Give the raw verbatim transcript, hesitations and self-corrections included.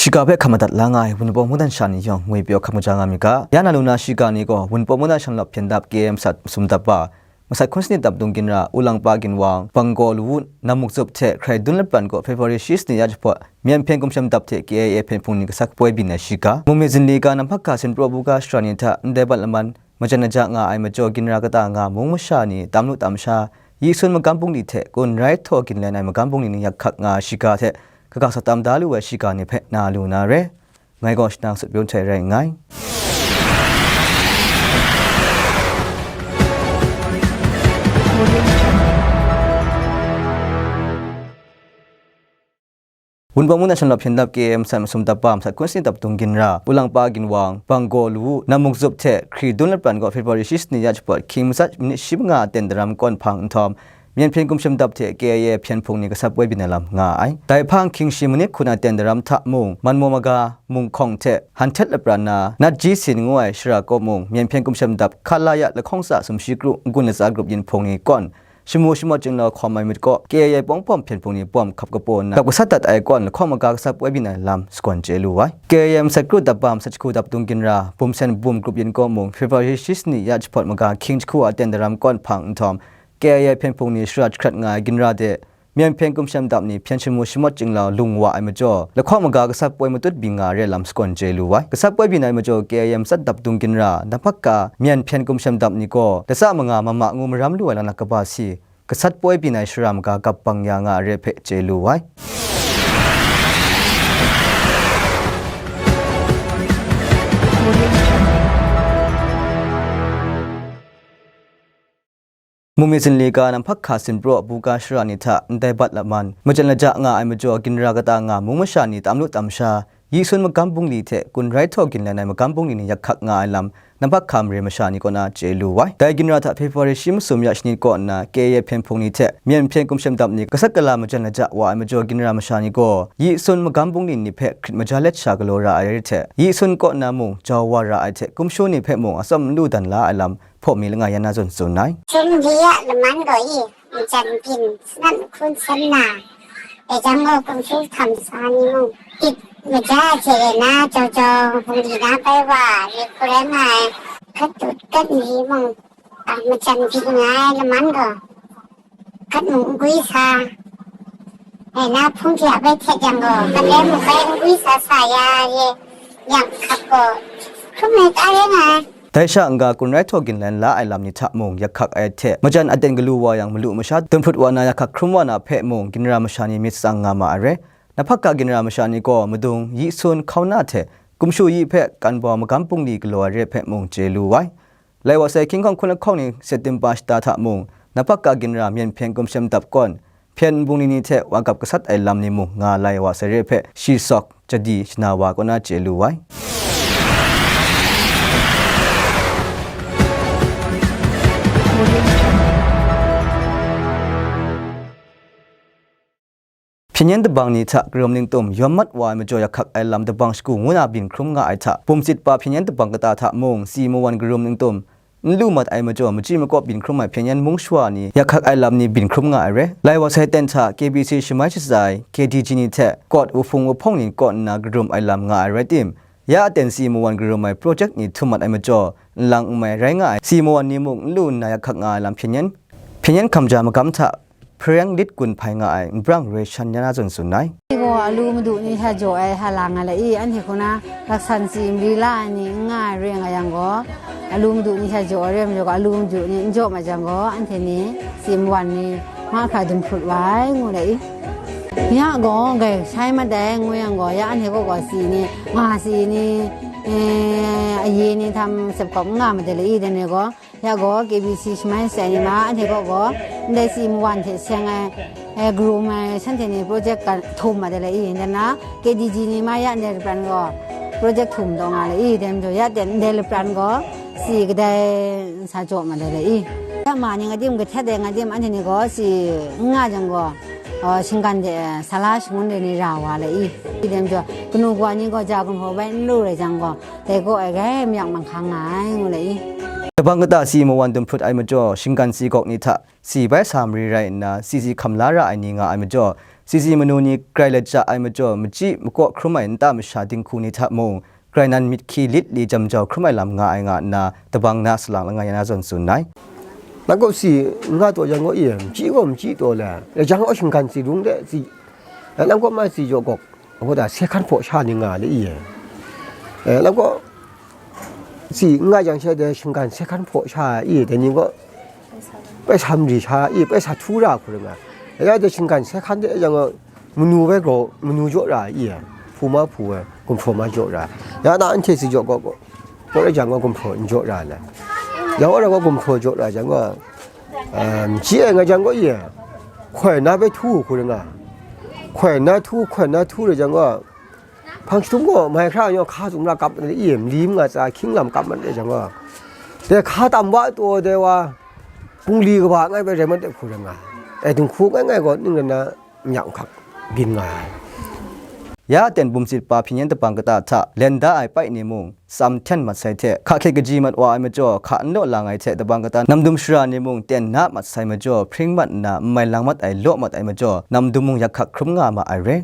Shiga hpe hkam madat la nga ai Wunpawng mungdan sha ni yawng ngwi pyaw hkam kaja nga mi ga. Ya na lu na shiga ni gaw Wunpawng mungdan sha lawp hpyen dap K A M sat masum dap ba, masat hkun sanit dap dung ginra, Ulangpa Ginwang, Banggaw Lawu, Namuk Zup hte hkrai dun lapran gaw February shi sanit ya jahpawt, myen hpyen gumshem dap hte K I A hpyen hpung ni kasak poi byin ai shiga, mungmyit zinli ga, namhpaka sinpraw buga shara ni hta ndai bat laman, majan aja nga ai majaw ginra kata nga mung masha ni tam lu tam sha, yi sun magam bungli hte kun rai htaw ginlen ai magam bungli ni yak hkak nga ai shiga hte, kaga sa tam da lu ai shiga ni hpe na lu na re. Ngai gaw Shanang Sutpyung hte rai nngai. Wunpawng mungdan sha lawp hpyen dap K A M sat masum dap ba, masat hkun sanit dap dung ginra, Ulangpa Ginwang, Banggaw Lawu, Namuk Zup hte hkri dun lapran gaw February shi sanit ya jahpawt hkying matsat minit shi manga aten daram kawn hpang nhtawm, myen hpyen gumshem dap hte K I A hpyen hpung ni kasak poi byin ai lam nga ai. Dai hpang hkying shi manit hkun aten daram hta mung, Manmaw Maga, Munghkawng hte Hanhtet lapran na, Natji Sin ngu ai shara kaw mung, myen hpyen gumshem dap, Khalaya lahkawng tsa sumshi kru, n-gun latsa grup yin hpung ni kawn, shamu shamawt chinglau hkawm ai myit kaw, K I A pawng pawm hpyen hpung ni pawm hkap kapaw nna, gap gasat dat ai kawn lahkawng maga kasak poi byin ai lam sagawn chye lu ai. K I A masat kru dap ba, masat jahku dap dung ginra, Bum Sen Bum grup yin kaw mung, February shi sanit ya jahpawt maga hkying jahku aten daram kawn hpang nhtawm, K I A hpyen hpung ni shara jahkrat nga ai ginra de, myen hpyen gumshem dap ni hpyen shamu shamawt chinglau lung wa ai majaw, lahkawng maga kasak poi matut byin nga ai re lam sagawn chye lu ai. Kasak poi byin ai majaw, K I A masat dap dung ginra, namhpaka myen hpyen gumshem dap ni gaw, latsa manga mama ngu maram lu ai laknak kaba si, kasak poi byin ai shara maga gap bang ya nga ai re hpe chye lu ai. Mungmyit zinli ga, namhpaka sinpraw buga shara ni hta ndai bat laman, majan laja nga ai majaw, ginra kata nga mung masha ni tam lu tam sha, yi sun magam bungli hte kun rai htaw ginlen ai magam bungli ni yak hkak nga ai lam, namhpaka mare masha ni kaw na chye lu ai. Dai ginra hta February shi masum ya shanit kaw nna, K I A hpyen hpung ni hte myen hpyen gumshem dap ni kasak kala majan laja wa ai majaw, ginra masha ni gaw yi sun magam bungli ni hpe hkrit maja let sha galaw ra ai rai hte, yi sun kaw na mung jau wa ra ai hte, kumshu ni hpe mung atsawm n lu dan la ai lam, hpaw mi langai yan na zawn tsun ai. Hkying di ya laman gaw i, majan byin sanat hkun san na, dai jang gaw kumshu htam sa ni mung, ip maja hte e na jau jau bungli na bai wa, ri hku rai nga ai, kat dut kat nri mung, a, majan byin nga ai laman gaw, kat mung n gwi sa, e na hpung hte a bai htet yang gaw, kat rai mung bai n gwi sa sa ya ye, yang hkap gaw, hkrum ai ta rai nga ai. Dai sha n-ga, kun rai htaw ginlen la ai lam ni hta mung yak hkak ai hte, majan aten galu wa yang, malu masha dun hprut wa na, yak hkak hkrum wa na hpe mung, ginra masha ni myit tsang nga ma ai re. Namhpaka ginra masha ni gaw madung, yi sun, hkauna hte gumshu yi hpe kan bau magam bungli galaw ai re hpe mung chye lu ai. Lai wa sai, hkying hkawng hkun lahkawng ni September shata hta mung, namhpaka ginra myen hpyen gumshem dap kawn, hpyen bungli ni hte wa gap gasat ai lam ni mung nga lai wa sai re hpe, shi sawk, jadi shana wa kaw na chye lu ai. Hpyen yen dabang ni hta karum ningtum yawm mat wa ai majaw yak hkak ai lam dabang shagu ngu na byin hkrum nga ai hta, bum tsit pa hpyen yen dabang kata hta mung, si mawan karum ningtum n lu mat ai majaw, machyi makaw byin hkrum ai hpyen yen mung shawa ni yak hkak ai lam ni byin hkrum nga ai re. Lai wa sai ten hta K B C shamai shatsai, K D G ni hte kawt wuhpung wuhpawng ni kaw nna karum ai lam nga ai rai tim, ya aten si mawan karum ai project ni htum mat ai majaw, nlang n mai rai nga ai, si mawan ni mung n lu nna yak hkak nga ai lam hpyen yen, hpyen yen hkam ja magam hta, hpareng lit gun hpai nga ai nbrang roi shan ya na zawn tsun ai. Ni gaw alu madu ni hta jaw ai hta lang nga la i, anhte hku na laksan si mari la ai ni n nga ai re nga yang gaw, alu madu ni hta jaw ai re majaw gaw, alu madu ni n jaw ma jang gaw, anhte ni si mawan ni mahkra dum hprut wa ai, ngu la i. Ya gaw, grai shai mat ai, ngu yang gaw, ya anhte kaw gaw si ni, nga si ni, eh, aye ni htam sepkawp n nga ma de la i, dan e gaw, ya gaw, K B C shamai shatsai ni ma, anhte kaw gaw, ndai si mawan hte seng ai, eh, karum ai, shanhte ni project ka htum ma de la i, dan na, K D G ni ma ya ndai lapran gaw, project htum taw nga la i, dan majaw, ya ten ndai lapran gaw, si kadai sa jaw ma de la i. Ya ma ni nga dim, kahtet ai nga dim, anhte ni gaw si n nga jang gaw, uh, shinggan de, sala shangun de ni ra wa la i. I dem jaw, kanu kawa ni gaw ja gumhpraw bai n lu rai jang gaw, dai kaw ai grai mayak manghkang nga ai, ngu la i. Dabang kata si mawan dum hprut ai majaw, shinggan si gawk ni hta si bai sa mari rai nna, si si hkam la ra ai ni nga ai majaw, Sisi manu ni grai lajang ai majaw, machyi makaw hkrum ai nta masha dinghku ni hta mung, grai nan myit hkyi lit li jam jau hkrum ai lam nga ai nga nna, tabang na salang langai ya na zawn tsun ai. Nang kaw si n nga taw yang gaw, i, machyi gaw machyi taw le, lajang gaw shinggan tsi rung de, tsi, nang kaw ma tsi jaw gawk, ngu da, se hkan hpaw sha ni nga le, i, nang kaw si n nga yang she de, shinggan se hkan hpaw sha, i, dai ni gaw, pai sa mari sha, i, pai sa htu ra hku ring nga. Ya de shinggan se hkan de yang gaw, manu bai gaw, manu jaw ra, i, hpu ma hpu ai, gumhpraw ma jaw ra. Ya na anhte si jaw gaw, gaw, gaw rai jang gaw, gumhpraw n jaw ra le. Ya gaw rai gaw, gumhpraw jaw ra jang gaw, ah, machyi ai nga jang gaw, i, hkoi na bai htu hku ring nga. Hkoi na htu, hkoi na htu rai jang gaw, hpang jahtum gaw mai hkra yawng hka tsun ra kap mat ai, i, mali manga tsa hkying lam kap mat ai jang gaw, dai hka tam wa taw dai wa, bungli kaba ngai bai rai mat ai hku rai nga. Dai dinghku ngai ngai gaw ning rai na, n ya nhkak byin nga ai. Ya ten bumsit pa hpyen yen tabang kata hta len da ai pai ni mung, tsam hten mat sai hte, hka hkyet kaji mat wa ai majaw, hka n law lang ai hte tabang kata namdum shara ni mung ten na mat sai majaw, hpring mat nna n mai lang mat ai law mat ai majaw, namdum mung yak hkak hkrum nga ma ai re.